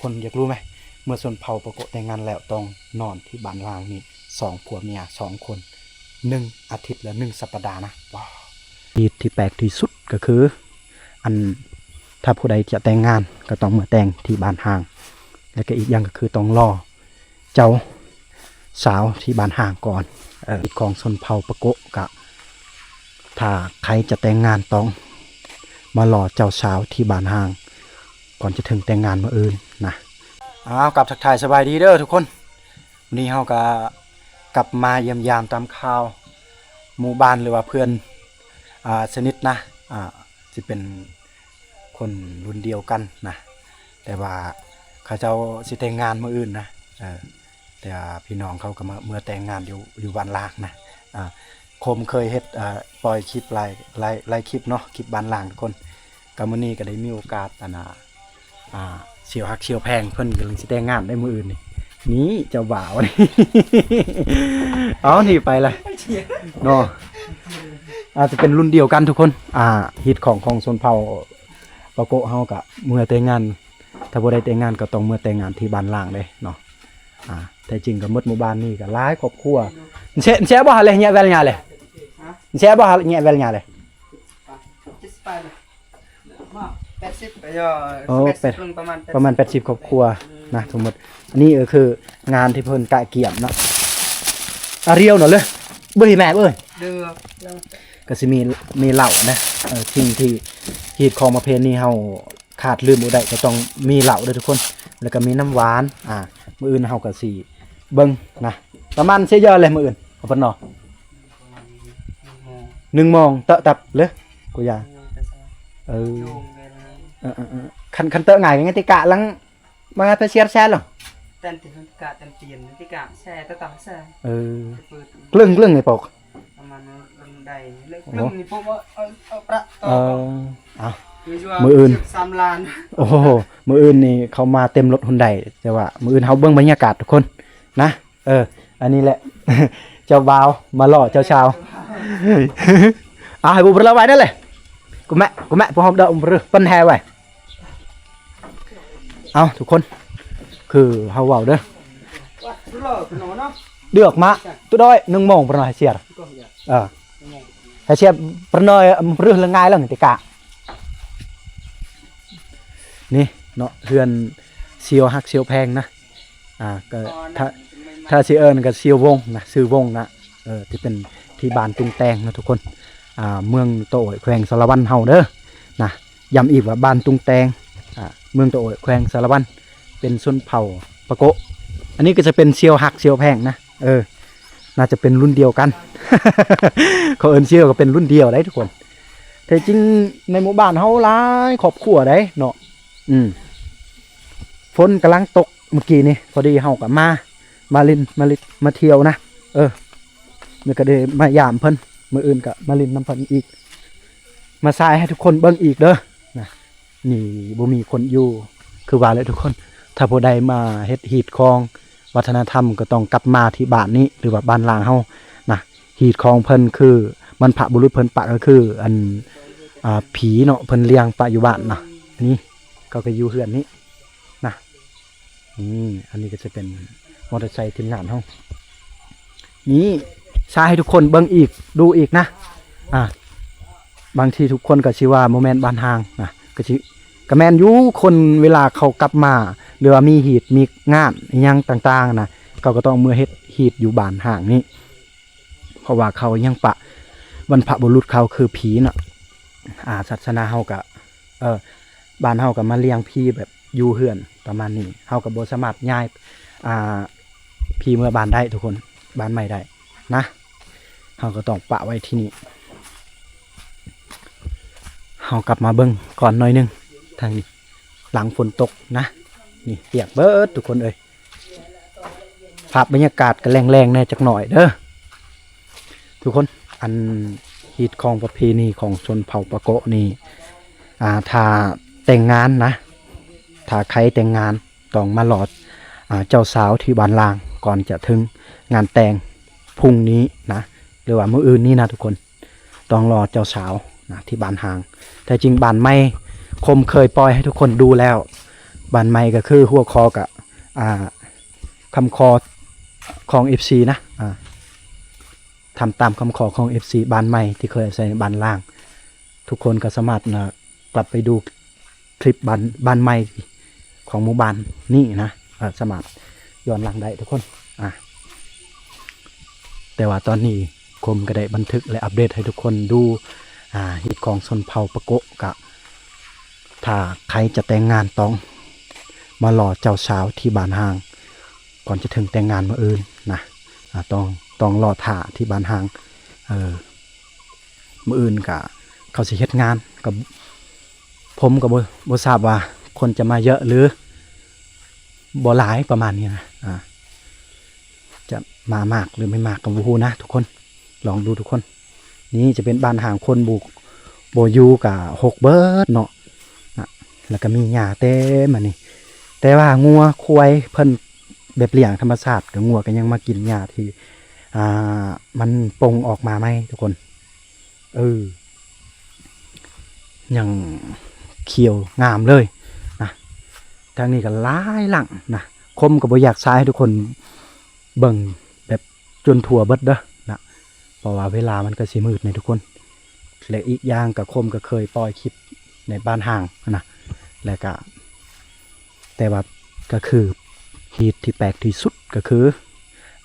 ຄົນຢາກຮູ້ໄໝ? ເມື່ອຊົນເຜົ່າປາໂກະແຕ່ງງານແລ້ວ ຕ້ອງນອນທີ່ບ້ານລ້າງນີ້ ສອງຜົວເມຍສອງຄົນ ໜຶ່ງອາທິດ ຫຼື ໜຶ່ງສັບປະດານະ. ວ້າວ! ຮີດທີ່ແປກທີ່ສຸດກໍຄື ອັນ ຖ້າຜູ້ໃດຈະແຕ່ງງານ ກໍຕ້ອງເມືອແຕ່ງທີ່ບ້ານຮ້າງ ແລ້ວກໍອີກຢ່າງກໍຄືຕ້ອງລໍເຈົ້າສາວທີ່ບ້ານຮ້າງກ່ອນ. ເອີ ຮີດຂອງຊົນເຜົ່າປາໂກະກະ ຖ້າໃຜຈະແຕ່ງງານຕ້ອງມາລໍເຈົ້າສາວທີ່ບ້ານຮ້າງ ກ່ອນຈະເຖິງແຕ່ງງານມື້ອື່ນນະ. ອ້າວ ກັບທັກທາຍສະບາຍດີເດີທຸກຄົນ. ມື້ນີ້ເຮົາກໍກັບມາຢ້ຽມຢາມຕາມຂ່າວໝູ່ບ້ານ ຫຼືວ່າເພື່ອນ ອ່າ ສະໜິດນະ ອ່າ ຊິເປັນຄົນລຸ້ນດຽວກັນນະ ແຕ່ວ່າເຂົາເຈົ້າຊິແຕ່ງງານມື້ອື່ນນະ. ເອີ ແຕ່ວ່າພີ່ນ້ອງເຂົາກໍມາ ເມືອແຕ່ງງານຢູ່ ຢູ່ບ້ານລ້າງນະ. ອ່າ ຄົມເຄີຍເຮັດ ອ່າ ປ່ອຍຄລິບຫຼາຍ ຫຼາຍ ຫຼາຍຄລິບເນາະ ຄລິບບ້ານລ້າງທຸກຄົນ. ກໍມື້ນີ້ກໍໄດ້ມີໂອກາດ ອັນນ່າ ອ່າ ສ່ຽວຮັກສ່ຽວແພງ ເພິ່ນກຳລັງຊິແຕ່ງງານໄດ້ມື້ອື່ນນີ້. ນີ້ເຈົ້າບ່າວນີ້ ເອົາ ນີ້ໄປລະເນາະ. ອາດຈະເປັນລຸ້ນດຽວກັນທຸກຄົນ. ອ່າ ຮີດຂອງ ຂອງຊົນເຜົ່າປາໂກະເຮົາກະເມືອແຕ່ງງານ ຖ້າບໍ່ໄດ້ແຕ່ງງານກໍຕ້ອງເມືອແຕ່ງງານທີ່ບ້ານລ້າງເດ້ເນາະ. ອ່າ ແທ້ຈິງກໍໝົດໝູ່ບ້ານນີ້ກໍຫຼາຍຄອບຄົວ. ແຊະ ແຊະບໍ່ຫາເລີຍ ແຍະແວວຍາເລີຍ ແຊະບໍ່ຫາ ແຍະແວວຍາເລີຍ. ເຈັດສິບປາຍເລີຍ ມາ ແປດສິບ ໂອ້ ແປດສິບ ປະມານ ປະມານແປດສິບຄອບຄົວນະ ທັງໝົດ. ອັນນີ້ກໍຄືງານທີ່ເພິ່ນກະກຽມເນາະ. ອາ ລຽວເນາະເລີຍ ເບິ່ງແມ່ເອີຍ ເດີ ກໍຊິມີ ມີເຫຼົ້ານະ. ເອີ ສິ່ງທີ່ຮີດຂອງປະເພນີເຮົາ ຂາດລືມບໍ່ໄດ້ກໍຕ້ອງມີເຫຼົ້າເດີທຸກຄົນ ແລ້ວກໍມີນ້ຳຫວານ. ອ່າ ມື້ອື່ນເຮົາກໍຊິເບິ່ງນະ ປະມານເຊຍເລີຍມື້ອື່ນ ເອົາປະນອ ໜຶ່ງໂມງ ເຕີະຕັບເລີຍ ກູຢາ. ເອີ ເອີ ເອີ ຄັນ ຄັນເຕີະງ່າຍກໍຍັງຕິກະຫຼັງມາໄປເຊຍແຊນລະ ແຕ່ນຕິກະ ແຕ່ນຕຽນຕິກະແຊ ຕະຕະແຊ. ເອີ ເກິ່ງໆ ນີ້ປອກ ປະມານນັ້ນໄດ້ ເລີກເລື່ອງນີ້ ໂອ້ ເອົາ ເອົາປະຕໍ່. ເອີ ເອົາ ມື້ອື່ນ ສາມລ້ານ. ໂອ້ໂຫ ມື້ອື່ນນີ້ເຂົາມາເຕັມລົດຮຸນໄດ ແຕ່ວ່າມື້ອື່ນເຮົາເບິ່ງບັນຍາກາດທຸກຄົນນະ. ເອີ ອັນນີ້ແຫຼະ ເຈົ້າບ່າວມາຫຼໍ່ເຈົ້າສາວ. ເອົາ ໃຫ້ບຸບເລີໄວ້ນັ້ນແຫຼະ ກຸແມະ ກຸແມະ ພວກເຮົາເດີອຸມເຣີ ປັນແຮໄວ້. ເອົາ ທຸກຄົນ ຄືເຮົາເວົ້າເດີ ເດືອກມາ ຕຸດອຍ ໜຶ່ງໂມງປະນອຍໃຫ້ເຊຍ ເອີ ໃຫ້ເຊຍປະນອຍ ອຳເຣີລະງາຍລະຕິກະ. ນີ້ເນາະ ເຮືອນສ່ຽວຮັກສ່ຽວແພງນະ. ອ່າ ກໍຖ້າ ຖ້າຊິເອີ້ນກໍສ່ຽວວົງນະ ຊື່ວົງນະ. ເອີ ທີ່ເປັນທີ່ບ້ານຕຸງແຕງນະທຸກຄົນ ອ່າ ເມືອງຕະໂອຍ ແຂວງສາລະວັນເຮົາເດີນະ. ຢ້ຳອີກວ່າບ້ານຕຸງແຕງ ອ່າ ເມືອງຕະໂອຍ ແຂວງສາລະວັນ ເປັນຊົນເຜົ່າປາໂກະ. ອັນນີ້ກໍຈະເປັນສ່ຽວຮັກສ່ຽວແພງນະ. ເອີ ໜ້າຈະເປັນລຸ້ນດຽວກັນ ເຂົາເອີ້ນສ່ຽວກໍເປັນລຸ້ນດຽວໄດ໋ທຸກຄົນ. ແທ້ຈິງໃນໝູ່ບ້ານເຮົາຫຼາຍຄອບຄົວໄດ໋ເນາະ. ອືມ ຝົນກຳລັງຕົກເມື່ອກີ້ນີ້ ພໍດີເຮົາກໍມາ ມາຫຼິ້ນ ມາຫຼິ້ນ ມາທ່ຽວນະ. ເອີ ແລ້ວກໍໄດ້ມາຢາມເພິ່ນ ມື້ອື່ນກໍມາຫຼິ້ນນຳເພິ່ນອີກ ມາສາຍໃຫ້ທຸກຄົນເບິ່ງອີກເດີນະ. ນີ້ບໍ່ມີຄົນຢູ່ ຄືວ່າແຫຼະທຸກຄົນ ຖ້າຜູ້ໃດມາເຮັດຮີດຄອງວັດທະນະທຳ ກໍຕ້ອງກັບມາທີ່ບ້ານນີ້ ຫຼືວ່າບ້ານລ້າງເຮົານະ. ຮີດຄອງເພິ່ນຄືບັນພະບຸລຸດເພິ່ນປະ ກໍຄືອັນ ອ່າ ຜີເນາະ ເພິ່ນລ້ຽງປະຢູ່ບ້ານນະ. ນີ້ເຂົາກໍຢູ່ເຮືອນນີ້ນະ. ນີ້ ອັນນີ້ກໍຈະເປັນມໍເຕີໄຊທີມງານເຮົາ. ນີ້ ສາຍໃຫ້ທຸກຄົນເບິ່ງອີກ ດູອີກນະ. ອ່າ ບາງທີທຸກຄົນກໍຊິວ່າບໍ່ແມ່ນບ້ານຮ້າງນະ ກໍຊິ ກໍແມ່ນຢູ່ ຄົນເວລາເຂົາກັບມາ ຫຼືວ່າມີຮີດມີງານອີ່ຫຍັງຕ່າງໆນະ ເຂົາກໍຕ້ອງເມືອເຮັດຮີດຢູ່ບ້ານຮ້າງນີ້ ເພາະວ່າເຂົາຍັງປະບັນພະບຸລຸດເຂົາຄືຜີເນາະ. ອ່າ ສາສະໜາເຮົາກໍ ເອີ ບ້ານເຮົາກໍມາລ້ຽງຜີແບບຢູ່ເຮືອນປະມານນີ້ ເຮົາກໍບໍ່ສາມາດຍ້າຍ ອ່າ ຜີເມືອບ້ານໄດ້ທຸກຄົນ ບ້ານໃໝ່ໄດ້ນະ ເຮົາກໍຕ້ອງປະໄວ້ທີ່ນີ້. ເຮົາກັບມາເບິ່ງກ່ອນໜ້ອຍໜຶ່ງ ທາງນີ້ ຫຼັງຝົນຕົກນະ ນີ້ປຽກເບິດທຸກຄົນເອີຍ. ພາບບັນຍາກາດກໍແລ້ງໆແດ່ຈັກໜ້ອຍເດີທຸກຄົນ. ອັນຮີດຄອງປະເພນີຂອງຊົນເຜົ່າປາໂກະນີ້ ອ່າ ຖ້າແຕ່ງງານນະ ຖ້າໃຜແຕ່ງງານຕ້ອງມາຫຼໍ່ ອ່າ ເຈົ້າສາວທີ່ບ້ານລ້າງ ກ່ອນຈະເຖິງງານແຕ່ງພຸ່ງນີ້ນະ ຫຼືວ່າມື້ອື່ນນີ້ນະທຸກຄົນ. ຕ້ອງລໍເຈົ້າສາວນະ ທີ່ບ້ານຮ້າງ. ແທ້ຈິງບ້ານໃໝ່ ຄົມເຄີຍປ່ອຍໃຫ້ທຸກຄົນດູແລ້ວ ບ້ານໃໝ່ກໍຄືຫົວຂໍ້ກະ ອ່າ ຄຳຂໍຂອງເອັຟຊີນະ ອ່າ ທຳຕາມຄຳຂໍຂອງເອັຟຊີ ບ້ານໃໝ່ທີ່ເຄີຍອາໄສໃນບ້ານລ້າງ. ທຸກຄົນກໍສາມາດ ນະ ກັບໄປດູຄລິບບ້ານ ບ້ານໃໝ່ຂອງໝູ່ບ້ານນີ້ນະ ເອີ ສາມາດຍ້ອນຫຼັງໄດ້ທຸກຄົນ ອ່າ ແຕ່ວ່າຕອນນີ້ຄົມກໍໄດ້ບັນທຶກ ແລະ ອັບເດດໃຫ້ທຸກຄົນດູ ອ່າ ຮີດຄອງຊົນເຜົ່າປາໂກະ ກະ ຖ້າໃຜຈະແຕ່ງງານຕ້ອງມາລໍເຈົ້າສາວທີ່ບ້ານຮ່າງ ກ່ອນຈະເຖິງແຕ່ງງານມື້ອື່ນນະ ອ່າ ຕ້ອງ ຕ້ອງລໍຖ້າທີ່ບ້ານຮ່າງ ເອີ ມື້ອື່ນກະເຂົາຊິເຮັດງານ ກະ ຜົມກະບໍ່ ບໍ່ຊາບວ່າຄົນຈະມາເຍາະ ຫຼື ບໍ່ຫຼາຍ ປະມານນີ້ນະ ອ່າ ຈະມາມາກ ຫຼື ໄມ່ມາກກະບໍ່ຮູ້ນະທຸກຄົນ ລອງດູທຸກຄົນ. ນີ້ຈະເປັນບ້ານຮ່າງ ຄົນບໍ່ ບໍ່ຢູ່ກະຮົກເບິດເນາະ ນະ ແລ້ວກະມີຫຍ້າເຕັມອັນນີ້ ແຕ່ວ່າງົວຄວາຍເພິ່ນແບບລ້ຽງທຳມະຊາດ ກະງົວກະຍັງມາກິນຫຍ້າທີ່ ອ່າ ມັນປົ່ງອອກມາໃໝ່ທຸກຄົນ ເອີ ຍັງຂຽວງາມເລີຍນະ. ທາງນີ້ກໍຫຼາຍຫຼັງນະ ຄົມກໍບໍ່ຢາກສາຍໃຫ້ທຸກຄົນເບິ່ງແບບຈົນທົ່ວເບິດເດີນະ ເພາະວ່າເວລາມັນກໍຊິມືດໃນທຸກຄົນ ແລະ ອີກຢ່າງກໍຄົມກໍເຄີຍປ່ອຍຄລິບໃນບ້ານຮ່າງນະ ແລະ ກະ ແຕ່ວ່າກໍຄືຮີດທີ່ແປກທີ່ສຸດກໍຄື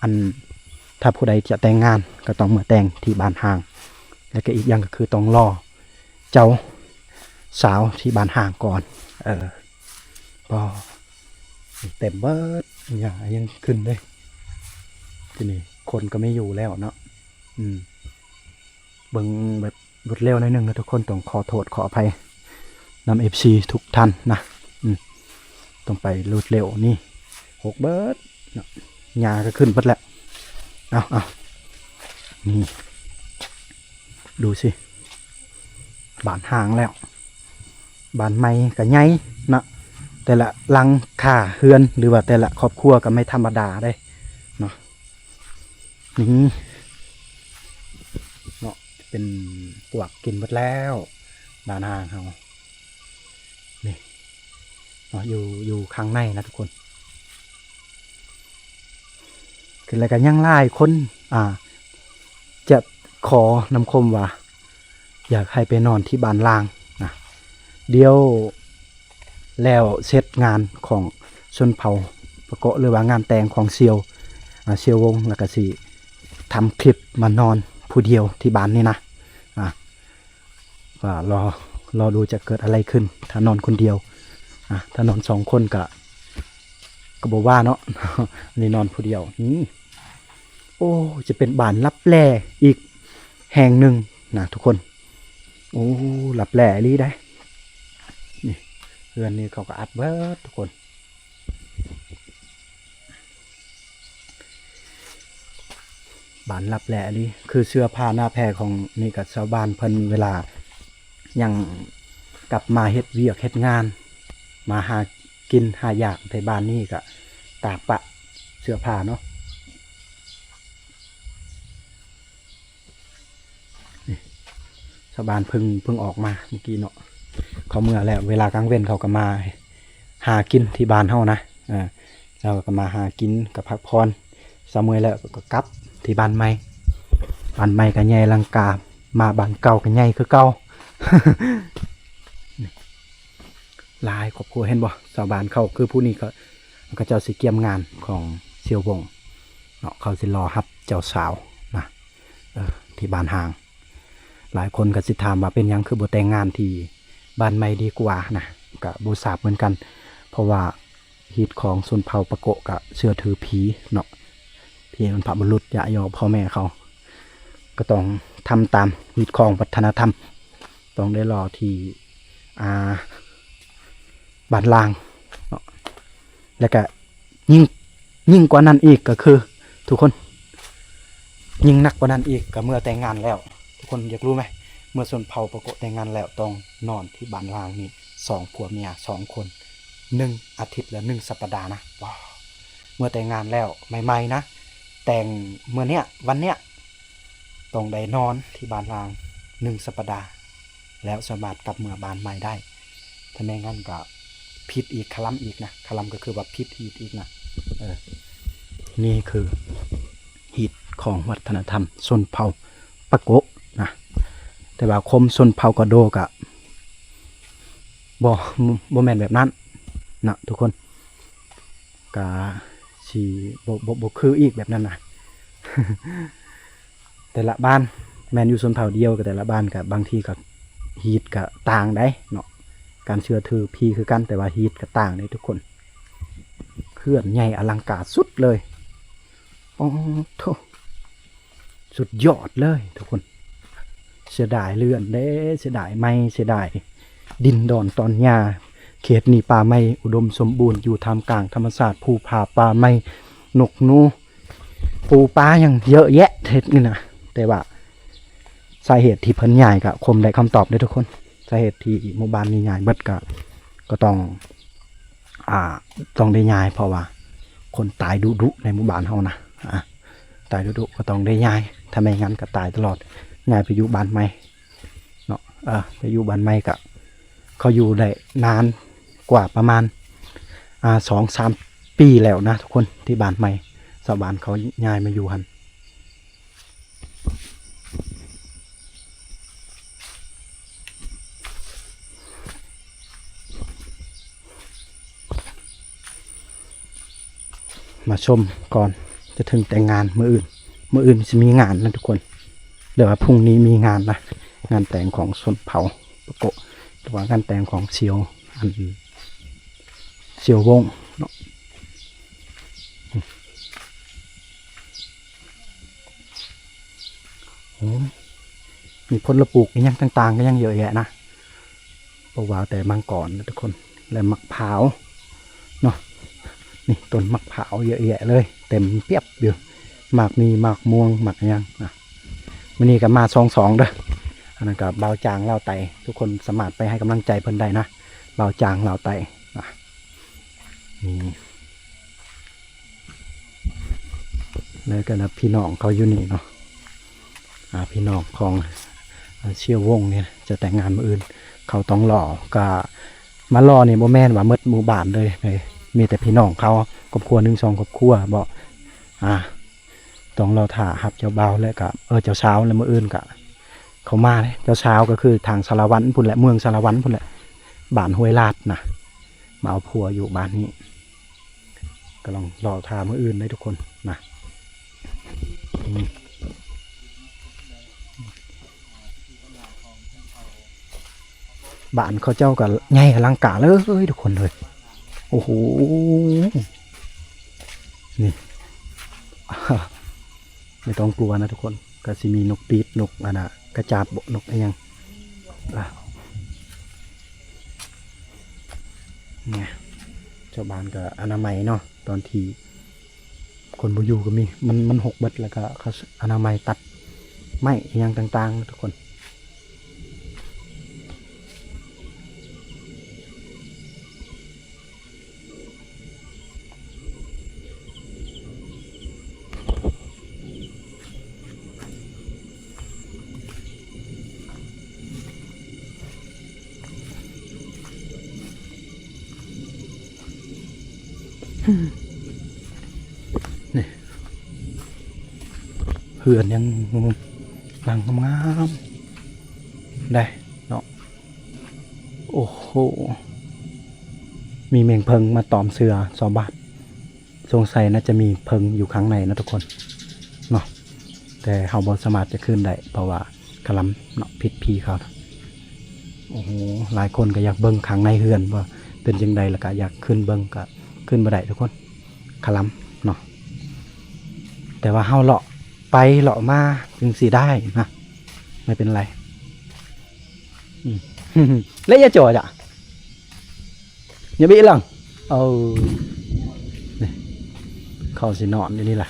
ອັນ ຖ້າຜູ້ໃດຈະແຕ່ງງານກໍຕ້ອງມາແຕ່ງທີ່ບ້ານຮ່າງ ແລ້ວກໍອີກຢ່າງກໍຄືຕ້ອງລໍເຈົ້າສາວທີ່ບ້ານຮ່າງກ່ອນ ເອີ ກໍເຕັມເບິດ ຫຍ້າຍັງຂຶ້ນເດ້ ທີນີ້ຄົນກໍໄມ່ຢູ່ແລ້ວເນາະ ອືມ ເບິ່ງແບບ ລົດເລັວໜ້ອຍໜຶ່ງນະທຸກຄົນ ຕ້ອງຂໍໂທດຂໍອະໄພນຳເອັຟຊີທຸກທ່ານນະ ອືມ ຕ້ອງໄປລົດເລັວ ນີ້ ຫົກເບິດເນາະ ຫຍ້າກໍຂຶ້ນເບິດແລ້ວ ເອົາ ເອົາ ນີ້ ດູຊິ ບ້ານຮ້າງແລ້ວ ບ້ານໃໝ່ກໍໃຫຍ່ເນາະ ແຕ່ລະຫຼັງຄາເຮືອນ ຫຼືວ່າແຕ່ລະຄອບຄົວກໍໄມ່ທຳມະດາເດ້ເນາະ. ນີ້ເນາະ ເປັນປວກກິນເບິດແລ້ວ ບ້ານຮ້າງເຮົານີ້ເນາະ ຢູ່ ຢູ່ຂ້າງໃນນະທຸກຄົນ ຄືແລ້ວກໍຍັງຫຼາຍຄົນ ອ່າ ຈະຂໍນຳຄົມວ່າ ຢາກໃຫ້ໄປນອນທີ່ບ້ານລ້າງນະ ດຽວແລ້ວເສັດງານຂອງຊົນເຜົ່າປາເກາະ ຫຼືວ່າງານແຕ່ງຂອງສ່ຽວ ອ່າ ສ່ຽວວົງ ແລ້ວກໍຊິທຳຄລິບມານອນຜູ້ດຽວທີ່ບ້ານນີ້ນະ ອ່າ ກໍລໍ ລໍດູຈະເກີດອະໄລຂຶ້ນ ຖ້ານອນຄົນດຽວ ອ່າ ຖ້ານອນສອງຄົນກໍ ກໍບໍ່ວ່າເນາະ ອັນນີ້ນອນຜູ້ດຽວ ນີ້ ໂອ້ ຈະເປັນບ້ານລັບແລອີກແຫ່ງໜຶ່ງນະທຸກຄົນ ໂອ້ ລັບແລອີ່ຫຼີໃດ໋ ນີ້ ເຮືອນນີ້ເຂົາກໍອັດເບິດທຸກຄົນ ບ້ານລັບແລອີ່ຫຼີ ຄືເສື້ອຜ້າໜ້າແພຂອງນີ້ກໍຊາວບ້ານເພິ່ນ ເວລາຍັງກັບມາເຮັດວຽກເຮັດງານ ມາຫາກິນຫາຢາກແຖວບ້ານນີ້ກໍຕາກປະເສື້ອຜ້າເນາະ. ນີ້ ຊາວບ້ານເພິ່ງ ເພິ່ງອອກມາມື້ກີ້ເນາະ ເຂົາເມືອແລ້ວ ເວລາກາງເວັນເຂົາກໍມາຫາກິນທີ່ບ້ານເຮົານະ ເອີ ເຂົາກໍມາຫາກິນ ກໍພັກຜ່ອນ ເຊົາເມື່ອຍແລ້ວກໍກັບທີ່ບ້ານໃໝ່ ບ້ານໃໝ່ກໍໃຫຍ່ອະລັງການ ມາບ້ານເກົ່າກໍໃຫຍ່ຄືເກົ່າ ຫຼາຍຄອບຄົວ ເຫັນບໍ່ ຊາວບ້ານເຂົາ ຄືຜູ້ນີ້ກໍ ເຂົາເຈົ້າຊິກຽມງານຂອງສ່ຽວວົງເນາະ ເຂົາຊິລໍຮັບເຈົ້າສາວນະ ເອີ ທີ່ບ້ານຮ້າງ ຫຼາຍຄົນກໍຊິຖາມວ່າເປັນຫຍັງຄືບໍ່ແຕ່ງງານທີ່ບ້ານໃໝ່ດີກວ່ານະ ກໍບໍ່ຊາບເໝືອນກັນ ເພາະວ່າຮີດຄອງຊົນເຜົ່າປາໂກະກໍເຊື່ອຖືຜີເນາະ ຜີບັນພະບຸລຸດ ຢາກຍໍພໍ່ແມ່ເຂົາ ກໍຕ້ອງທຳຕາມຮີດຄອງວັດທະນະທຳ ຕ້ອງໄດ້ລໍທີ່ ອ່າ ບ້ານລ້າງເນາະ ແລ້ວກະຍິ່ງ ຍິ່ງກວ່ານັ້ນອີກກໍຄື ທຸກຄົນ ຍິ່ງໜັກກວ່ານັ້ນອີກກໍເມື່ອແຕ່ງງານແລ້ວ ທຸກຄົນຢາກຮູ້ໄໝ ເມື່ອຊົນເຜົ່າປາໂກະແຕ່ງງານແລ້ວ ຕ້ອງນອນທີ່ບ້ານລ້າງນີ້ ສອງຜົວເມຍ ສອງຄົນ ໜຶ່ງອາທິດ ຫຼື ໜຶ່ງສັບປະດານະ ວ້າວ ເມື່ອແຕ່ງງານແລ້ວໃໝ່ໆນະ ແຕ່ງມື້ເນີ້ຍ ວັນເນີ້ຍ ຕ້ອງໄດ້ນອນທີ່ບ້ານລ້າງໜຶ່ງສັບປະດາ ແລ້ວສາມາດກັບເມືອບ້ານໃໝ່ໄດ້ ຖ້າແມ່ນນັ້ນກໍ ຜິດອີກ ຄະລຳອີກນະ ຄະລຳກໍຄືວ່າຜິດຮີດອີກນະ. ເອີ ນີ້ຄືຮີດຂອງວັດທະນະທຳຊົນເຜົ່າປາໂກະນະ ແຕ່ວ່າຄົມຊົນເຜົ່າກະໂດກະບໍ່ ບໍ່ແມ່ນແບບນັ້ນນະທຸກຄົນ ກະຊິບໍ່ ບໍ່ ບໍ່ຄືອີກແບບນັ້ນນະ. ແຕ່ລະບ້ານແມ່ນຢູ່ຊົນເຜົ່າດຽວ ກໍແຕ່ລະບ້ານກໍບາງທີກໍຮີດກໍຕ່າງໄດ໋ເນາະ ການເຊື່ອຖືຜີຄືກັນ ແຕ່ວ່າຮີດກໍຕ່າງເດ້ທຸກຄົນ. ເຮືອນໃຫຍ່ອະລັງການສຸດເລີຍ ໂອ້ໂທ້ ສຸດຍອດເລີຍທຸກຄົນ. ເສຍດາຍເຮືອນເດ້ ເສຍດາຍໄມ້ ເສຍດາຍດິນດອນຕອນຫຍ້າ. ເຂດນີ້ປ່າໄມ້ອຸດົມສົມບູນ ຢູ່ທ່າມກາງທຳມະຊາດ ພູຜາປ່າໄມ້ ນົກໜູ ປູປາຫຍັງເຍາະແຍະເຮັດນີ້ນະ. ແຕ່ວ່າສາເຫດທີ່ເພິ່ນຍ້າຍກະຄົມໄດ້ຄຳຕອບເດ້ທຸກຄົນ. ສາເຫດທີ່ໝູ່ບ້ານນີ້ຍ້າຍເບິດກະ ກໍຕ້ອງ ອ່າ ຕ້ອງໄດ້ຍ້າຍ ເພາະວ່າຄົນຕາຍດຸໆໃນໝູ່ບ້ານເຮົານະ ອ່າ ຕາຍດຸໆ ກໍຕ້ອງໄດ້ຍ້າຍ ຖ້າແມ່ນຫຍັງກໍຕາຍຕະຫຼອດ ຍ້າຍໄປຢູ່ບ້ານໃໝ່ເນາະ. ເອີ ໄປຢູ່ບ້ານໃໝ່ກໍ ເຂົາຢູ່ໄດ້ນານກວ່າປະມານ ອ່າ ສອງສາມປີແລ້ວນະທຸກຄົນ ທີ່ບ້ານໃໝ່ ຊາວບ້ານເຂົາຍ້າຍມາຢູ່ຫັ້ນ. ມາຊົມກ່ອນ ຈະເຖິງແຕ່ງງານມື້ອື່ນ ມື້ອື່ນຊິມີງານນະທຸກຄົນ ຫຼືວ່າພຸ່ງນີ້ມີງານນະ ງານແຕ່ງຂອງຊົນເຜົ່າປາໂກະ ຫຼືວ່າງານແຕ່ງຂອງສ່ຽວ ອັນ ສ່ຽວວົງເນາະ. ໂອ້ ມີຜົນລະປູກອີ່ຫຍັງຕ່າງໆ ກໍຍັງເຍາະແຍະນະ ບໍ່ວ່າແຕ່ມັງກອນນະທຸກຄົນ ແລະໝາກພ້າວເນາະ. ນີ້ຕົ້ນໝາກພ້າວເຍາະແຍະເລີຍ ເຕັມປຽບຢູ່ ໝາກມີ ໝາກມ່ວງ ໝາກຫຍັງນະ. ມື້ນີ້ກໍມາສອງສອງເດີ ອັນນັ້ນກໍບ່າວຈາງລາວໃຕ້ ທຸກຄົນສາມາດໄປໃຫ້ກຳລັງໃຈເພິ່ນໄດ້ນະ ບ່າວຈາງລາວໃຕ້ນະ. ນີ້ ແລ້ວກໍນະ ພີ່ນ້ອງເຂົາຢູ່ນີ້ເນາະ ອ່າ ພີ່ນ້ອງຂອງ ອ່າ ສ່ຽວວົງນີ້ຈະແຕ່ງງານມື້ອື່ນ ເຂົາຕ້ອງລໍ ກະມາລໍນີ້ບໍ່ແມ່ນວ່າໝົດໝູ່ບ້ານເລີຍ ມີແຕ່ພີ່ນ້ອງເຂົາຄອບຄົວໜຶ່ງສອງຄອບຄົວບໍ ອ່າ ຕ້ອງລໍຖ້າຮັບເຈົ້າບ່າວ ແລະກະ ເອີ ເຈົ້າສາວ ແລະມື້ອື່ນກະເຂົາມາເດ້. ເຈົ້າສາວກໍຄືທາງສາລະວັນພຸ້ນແຫຼະ ເມືອງສາລະວັນພຸ້ນແຫຼະ ບ້ານຫ້ວຍລາດນະ ມາເອົາຜົວຢູ່ບ້ານນີ້. ກຳລັງລໍຖ້າມື້ອື່ນເດ້ທຸກຄົນນະ. ອືມ ບ້ານເຂົາເຈົ້າກໍໃຫຍ່ອະລັງການເລີຍທຸກຄົນເອີຍ. ໂອ້ໂຫ ນີ້ ບໍ່ຕ້ອງກົວນະທຸກຄົນ ກໍຊິມີນົກປີດ ນົກອັນນະ ກະຈາບບໍ ນົກອີ່ຫຍັງ ອ່າ ນີ້ ຊາວບ້ານກໍອະນາໄມເນາະ ຕອນທີ່ຄົນບໍ່ຢູ່ກໍມີ ມັນ ມັນຮົກເບິດ ແລ້ວກໍເຂົາອະນາໄມຕັດໄມ້ອີ່ຫຍັງຕ່າງໆ ທຸກຄົນ. ນີ້ ເຮືອນຍັງຫຼັງງາມໆ ໄດ໋ເນາະ. ໂອ້ໂຫ ມີແມງເຜິ້ງມາຕອມເສື້ອຊາວບ້ານ ສົງໄສໜ້າຈະມີເຜິ້ງຢູ່ຂ້າງໃນນະທຸກຄົນເນາະ ແຕ່ເຮົາບໍ່ສາມາດຈະຂຶ້ນໄດ້ ເພາະວ່າຄະລຳເນາະ ຜິດຜີເຂົາ. ໂອ້ໂຫ ຫຼາຍຄົນກໍຢາກເບິ່ງຂ້າງໃນເຮືອນວ່າເປັນຈັ່ງໃດ ແລ້ວກໍຢາກຂຶ້ນເບິ່ງ ກໍຂຶ້ນບໍ່ໄດ້ທຸກຄົນ ຄະລຳເນາະ. ແຕ່ວ່າເຮົາເລາະໄປເລາະມາຈຶ່ງຊິໄດ້ນະ ໄມ່ເປັນໄລ. ອືມ ແລະຢ່າຈໍ້ຈ້ະ ຢ່າບີຫຼັງ ເອີ ນີ້ ເຂົາຊິນອນຢູ່ນີ້ລະ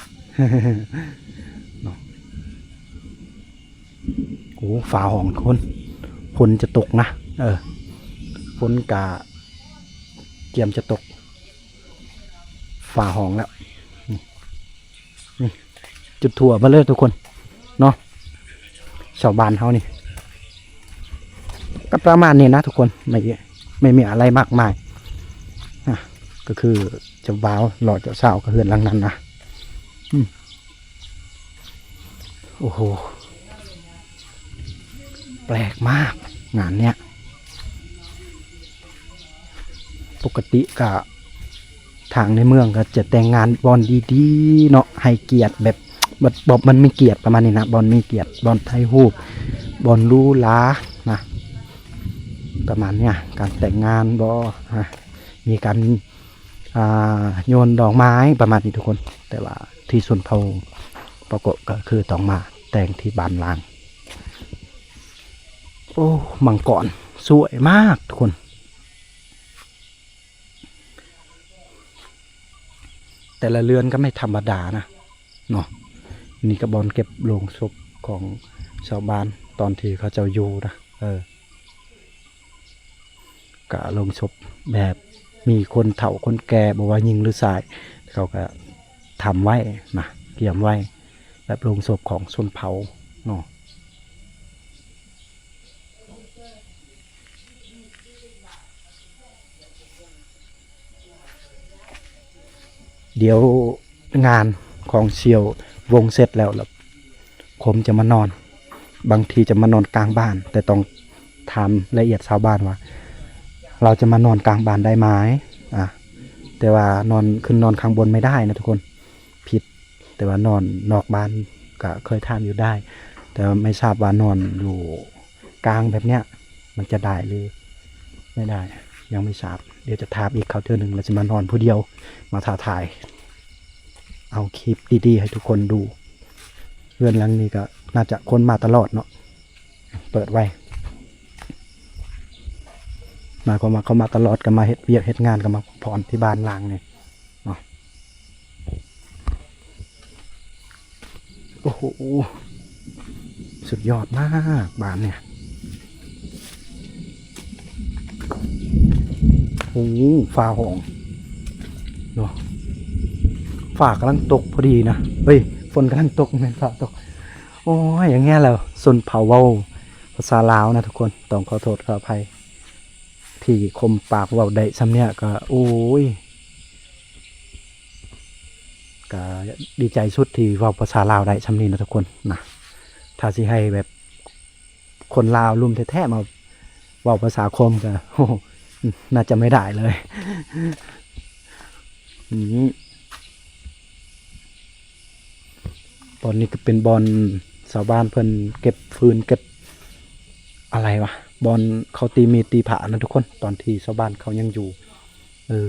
ເນາະ. ໂອ້ ຟ້າຮ້ອງຄົນ ຝົນຈະຕົກນະ ເອີ ຝົນກະກຽມຈະຕົກ ຟ້າຮ້ອງແລ້ວ ນີ້ ນີ້ ຈຸດທົ່ວເບິດເລີຍທຸກຄົນເນາະ. ຊາວບ້ານເຮົານີ້ກໍປະມານນີ້ນະທຸກຄົນ ໄມ່ ໄມ່ມີອະໄລມາກມາຍ ກໍຄືເຈົ້າບ່າວລໍເຈົ້າສາວກໍເຮືອນຫຼັງນັ້ນນະ. ອືມ ໂອ້ໂຫ ແປກມາກງານເນີ້ຍ. ປົກກະຕິກະທາງໃນເມືອງກໍຈະແຕ່ງງານບ່ອນດີໆເນາະ ໃຫ້ກຽດແບບ ແບບ ແບບມັນມີກຽດປະມານນີ້ນະ ບ່ອນມີກຽດ ບ່ອນຖ່າຍຮູບ ບ່ອນຫຼູຫຼານະ ປະມານເນີ້ຍ. ການແຕ່ງງານບໍ່ ຮະ ມີການ ອ່າ ໂຍນດອກໄມ້ປະມານນີ້ທຸກຄົນ. ແຕ່ວ່າທີ່ຊົນເຜົ່າປາໂກະກໍຄືຕ້ອງມາແຕ່ງທີ່ບ້ານລ້າງ. ໂອ້ ມັງກອນສວຍມາກທຸກຄົນ. ແຕ່ລະເຮືອນກໍໄມ່ທຳມະດານະເນາະ. ນີ້ກໍບ່ອນເກັບໂລງສົບຂອງຊາວບ້ານຕອນທີ່ເຂົາເຈົ້າຢູ່ນະ. ເອີ ກະໂລງສົບແບບມີຄົນເຖົ້າຄົນແກ່ ບໍ່ວ່າຍິງຫຼືຊາຍ ເຂົາກະທຳໄວ້ນະ ກຽມໄວ້ແບບໂລງສົບຂອງຊົນເຜົ່າເນາະ. ດຽວງານຂອງສ່ຽວວົງເສັດແລ້ວ ແລ້ວຄົມຈະມານອນ ບາງທີຈະມານອນກາງບ້ານ ແຕ່ຕ້ອງຖາມລະອຽດຊາວບ້ານວ່າ ເຮົາຈະມານອນກາງບ້ານໄດ້ໄໝ? ອາ ແຕ່ວ່ານອນ ຂຶ້ນນອນຂ້າງບົນໄມ່ໄດ້ນະທຸກຄົນ ຜິດ. ແຕ່ວ່ານອນນອກບ້ານກໍເຄີຍຖາມຢູ່ໄດ້ ແຕ່ວ່າໄມ່ຊາບວ່ານອນຢູ່ ກາງແບບເນີ້ຍ ມັນຈະໄດ້ຫຼືໄມ່ໄດ້ ຍັງໄມ່ຊາບ. ດຽວຈະຖາມອີກເຂົາເທື່ອໜຶ່ງ ແລ້ວຈະມານອນຜູ້ດຽວ ມາທ້າທາຍ ເອົາຄລິບດີໆໃຫ້ທຸກຄົນດູ. ເຮືອນຫຼັງນີ້ກໍໜ້າຈະຄົນມາຕະຫຼອດເນາະ ເປີດໄວ້ ໝາຍຄວາມວ່າເຂົາມາຕະຫຼອດ ກໍມາເຮັດວຽກເຮັດງານ ກໍມາພັກຜ່ອນທີ່ບ້ານລ້າງນີ້ເນາະ. ໂອ້ໂຫ ສຸດຍອດມາກບ້ານນີ້. ໂອ້ ຟ້າຮ້ອງເນາະ ຟ້າກຳລັງຕົກພໍດີນະ. ເອີຍ ຝົນກຳລັງຕົກ ບໍ່ແມ່ນຟ້າຕົກ. ໂອ້ຍ ຢ່າງເນີ້ຍແຫຼະ ຊົນເຜົ່າເວົ້າພາສາລາວນະທຸກຄົນ ຕ້ອງຂໍໂທດຂໍອະໄພ ທີ່ຄົມປາກເວົ້າໄດ້ຊ່ຳເນີ້ຍກໍ ໂອ້ຍ ກໍດີໃຈສຸດທີ່ເວົ້າພາສາລາວໄດ້ຊ່ຳນີ້ນະທຸກຄົນນະ. ຖ້າຊິໃຫ້ແບບຄົນລາວລຸ່ມແທ້ໆມາເວົ້າພາສາຄົມກໍ ໂອ້ ໜ້າຈະໄມ່ໄດ້ເລີຍ. ອືມ ບ່ອນນີ້ກໍເປັນບ່ອນຊາວບ້ານເພິ່ນເກັບຟືນເກັບອະໄລວະ ບ່ອນເຂົາຕີມີດຕີພ້ານະທຸກຄົນ ຕອນທີ່ຊາວບ້ານເຂົາຍັງຢູ່. ເອີ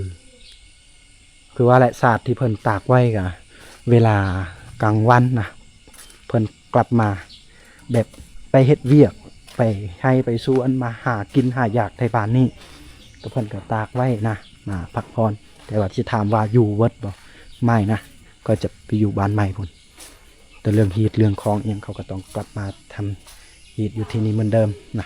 ຄືວ່າແຫຼະ ສາດທີ່ເພິ່ນຕາກໄວ້ກະເວລາກາງວັນນະ ເພິ່ນ ກັບມາແບບໄປເຮັດວຽກ ໄປໄຮ່ໄປສວນ ມາຫາກິນຫາຢາກໄທບ້ານນີ້ ກໍເພິ່ນກໍຕາກໄວ້ນະ ມາພັກຜ່ອນ. ແຕ່ວ່າຊິຖາມວ່າຢູ່ເບິດບໍ່? ໄມ່ນະ ກໍຈະໄປຢູ່ບ້ານໃໝ່ພຸ້ນ. ແຕ່ເລື່ອງຮີດເລື່ອງຄອງອີ່ຫຍັງ ເຂົາກໍຕ້ອງກັບມາທຳຮີດຢູ່ທີ່ນີ້ເໝືອນເດີມນະ.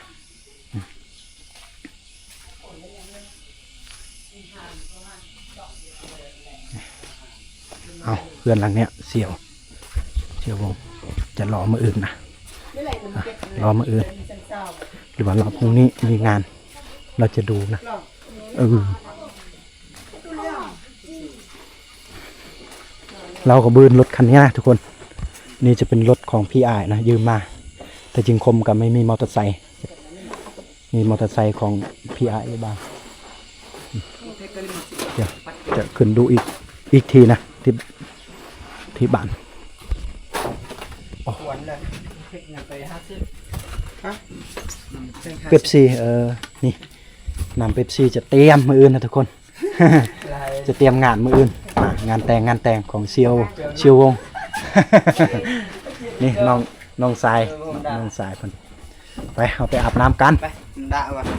ເອົາ ເຮືອນຫຼັງເນີ້ຍ ສ່ຽວ ສ່ຽວວົງ ຈະລໍມື້ອື່ນນະ ລໍມື້ອື່ນ ຫຼືວ່າລໍພຮຸ່ງນີ້ມີງານ ລາວຈະດູນະ. ເອີ ລາວກໍບືນລົດຄັນນີ້ນະທຸກຄົນ. ນີ້ຈະເປັນລົດຂອງພີ່ອ້າຍນະ ຢືມມາ ແຕ່ຈິງຄົມກໍໄມ່ມີມໍເຕີໄຊ ມີມໍເຕີໄຊຂອງພີ່ອ້າຍຢູ່ບ້ານ. ດຽວຈະຂຶ້ນດູອີກ ອີກທີນະ ທີ່ ທີ່ບ້ານ. ເປັບຊີ ເອີ ນີ້ ນ້ຳເປັບຊີຈະຕຽມມື້ອື່ນນະທຸກຄົນ. ຈະຕຽມງານມື້ອື່ນ ອ່າ ງານແຕ່ງ ງານແຕ່ງຂອງສ່ຽວ ສ່ຽວວົງ. ນີ້ນ້ອງ ນ້ອງຊາຍ ນ້ອງຊາຍເພິ່ນ. ໄປ ເຮົາໄປອາບນ້ຳກັນ ໄປ ດະວ່າ ນີ້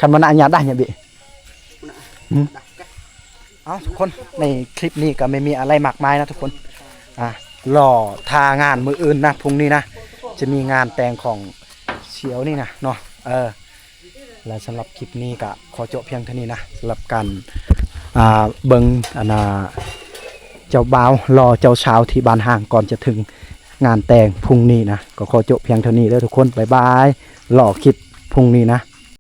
ຄັນມັນອະຍາດໄດ້ຍະບິ. ເອົາທຸກຄົນ ໃນຄລິບນີ້ກໍໄມ່ມີອະໄລມາກມາຍນະທຸກຄົນ ອ່າ ລໍຖ້າງານມື້ອື່ນນະ ພຸ່ງນີ້ນະ ຈະມີງານແຕ່ງຂອງສ່ຽວນີ້ນະເນາະ. ເອີ ແລະ ສຳລັບຄລິບນີ້ກໍຂໍຈົບພຽງເທົ່ານີ້ນະ ສຳລັບການ ອ່າ ເບິ່ງ ອັນນ່າ ເຈົ້າບ່າວລໍເຈົ້າສາວທີ່ບ້ານຮ້າງ ກ່ອນຈະເຖິງງານແຕ່ງພຸ່ງນີ້ນະ. ກໍຂໍຈົບພຽງເທົ່ານີ້ເດີທຸກຄົນ. ບາຍບາຍ. ລໍຄລິບພຸ່ງນີ້ນະ.